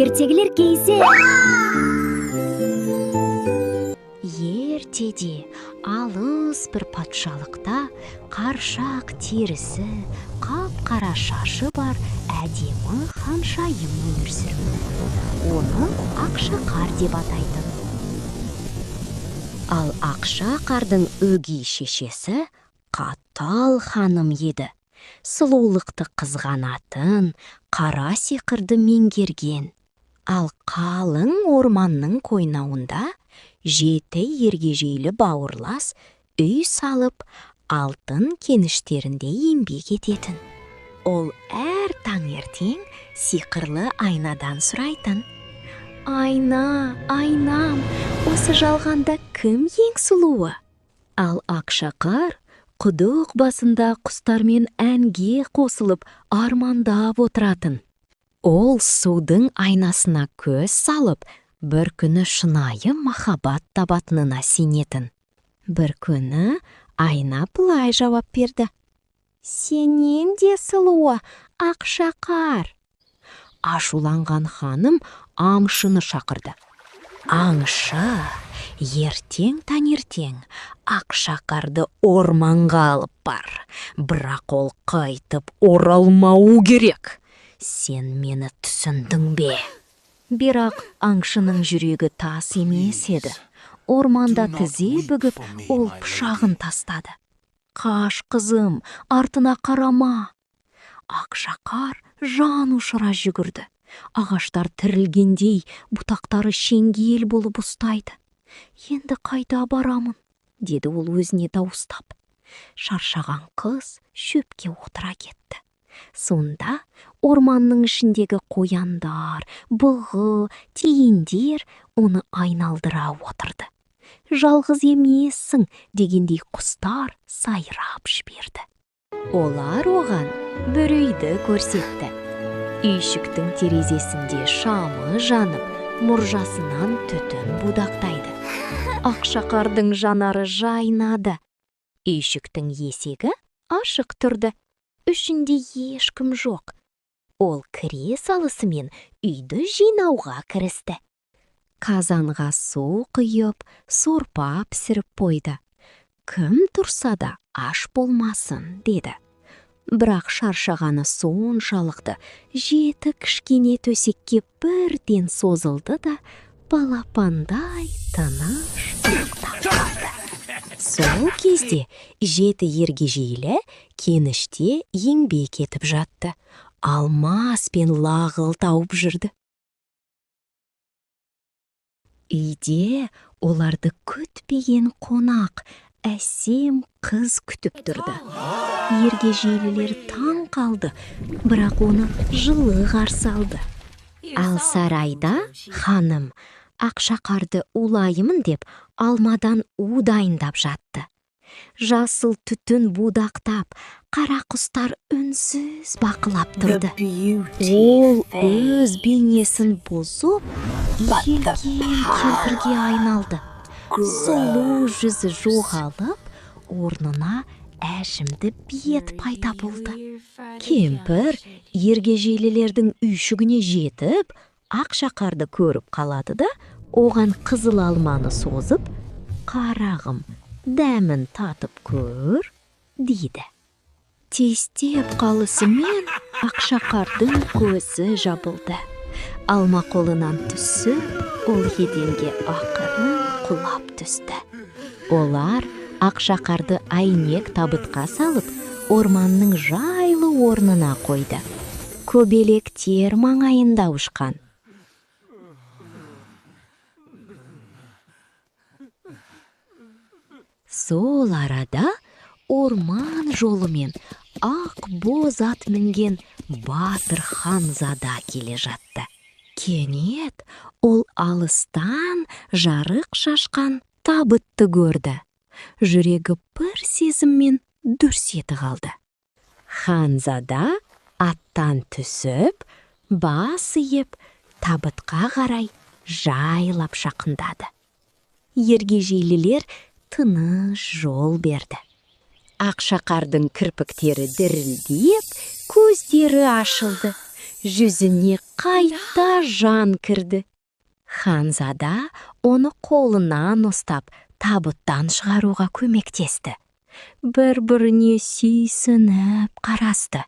Ертегілер кейсе. Ертеде алыс бір патшалықта қаршақ терісі, қап-қара шашы бар әдемі ханшайым өмір сүріпті. Оны Ақшақар деп атайтын. Ал Ақшақардың өгей шешесі қатал ханым еді. Сұлулықты қызғанатын, қара сиқырды меңгерген. Ал қалың орманның қойнауында жеті ергежейлі бауырлас үй салып, алтын кеніштерінде еңбек ететін. Ол әр таңертең сиқырлы айнадан сұрайтын. Айна, айнам, осы жалғанда кім ең сұлуы? Ал Ақшақар құдық басында құстармен әнге қосылып армандап отыратын. Ол судың айнасына көз салып, бір күні шынайы махаббат табатынына сенетін. Бір күні айна былай жауап берді. Сенен де сұлуы, Ақшақар. Ашуланған ханым аңшыны шақырды. Аңшы ертең таңертең Ақшақарды орманға алып бар. Бірақ ол қайтып оралмауы керек. Сен мені түсіндің бе? Бірақ аңшының жүрегі тас емес еді. Орманда тізе бүгіп, ол пышағын тастады. Қаш, қызым, артына қарама. Ақшақар жан ұшыра жүгірді. Ағаштар тірілгендей, бұтақтары шеңгел болып ұстайды. Енді қайда барамын, деді ол өзіне дауыстап. Шаршаған қыз шөпке отыра кетті. Сонда орманның ішіндегі қояндар, бұғы, тиіндер оны айналдыра отырды. Жалғыз емессің дегендей құстар сайрап жіберді. Олар оған бір үйді көрсетті. Үйшіктің терезесінде шамы жанып, мұржасынан түтін будақтайды. Ақшақардың жанары жайнады. Үйшіктің есегі ашық тұрды. Ішінде ешкім жоқ. Ол кіре салысымен үйді жинауға кірісті. Қазанға су құйып, сорпа пісіріп қойды. Кім тұрса да аш болмасын, деді. Бірақ шаршағаны соншалықты, жеті кішкене төсекке бірден созылды да, балапандай тыныш ұйықтап қалды. Сол кезде жеті ергежейлі кеніште еңбек етіп жатты. Алмас пен лағыл тауып жүрді. Үйде оларды күтпеген қонақ, әсем қыз күтіп тұрды. Ергежейлілер таң қалды, бірақ оны жылы қарсы алды. Ал сарайда ханым Ақшақарды улаймын деп алмадан у дайындап жатты. Жасыл түтін будақтап, қара құстар үнсіз бақылап тұрды. Ол өз бейнесін бұзып, иілген кемпірге айналды. Сұлу жүзі жоғалып, орнына әжімді бет пайда болды. Кемпір ергежейлілердің үйшігіне жетіп, Ақшақарды көріп қалады да, оған қызыл алманы созып, қарағым, дәмін татып көр, дейді. Тестеп қалысымен Ақшақардың көзі жабылды. Алма қолынан түсіп, ол еденге ақырын құлап түсті. Олар Ақшақарды әйнек табытқа салып, орманның жайлы орнына қойды. Көбелектер маңайында ұшқан. Сол арада орман жолымен ақ боз ат мінген батыр ханзада келе жатты. Кенет ол алыстан жарық шашқан табытты көрді. Жүрегі бір сезіммен дүрс ете қалды. Ханзада аттан түсіп, бас иіп, табытқа қарай жайлап жақындады. Ергежейлілер тыныш жол берді. Ақшақардың кірпіктері дірілдеп, көздері ашылды. Жүзіне қайта жан кірді. Ханзада оны қолынан ұстап, табыттан шығаруға көмектесті. Бір-біріне сүйсініп қарасты.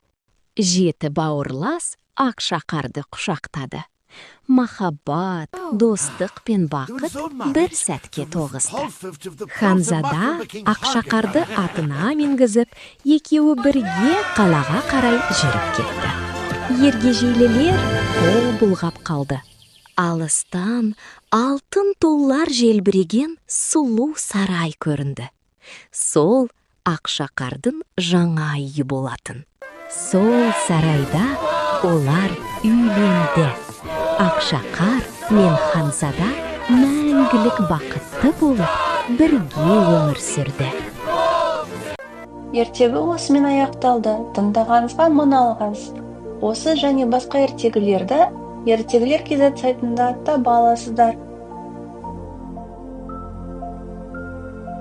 Жеті бауырлас Ақшақарды құшақтады. Махаббат, достық пен бақыт бір сәтке тоғысты. Ханзада Ақшақарды атына мінгізіп, екеуі бірге қалаға қарай жүріп кетті. Ергежейлілер қол бұлғап қалды. Алыстан алтын тулар желбіреген сұлу сарай көрінді. Сол Ақшақардың жаңа үйі болатын. Сол сарайда олар үйленді. Ақшақар мен ханзада мәңгілік бақытты болып, бірге өмір сүрді. Ертегі осымен аяқталды. Тыңдағаныңызға мың алғыс. Осы және басқа ертегілерді ертегілер kz сайтында таба аласыздар.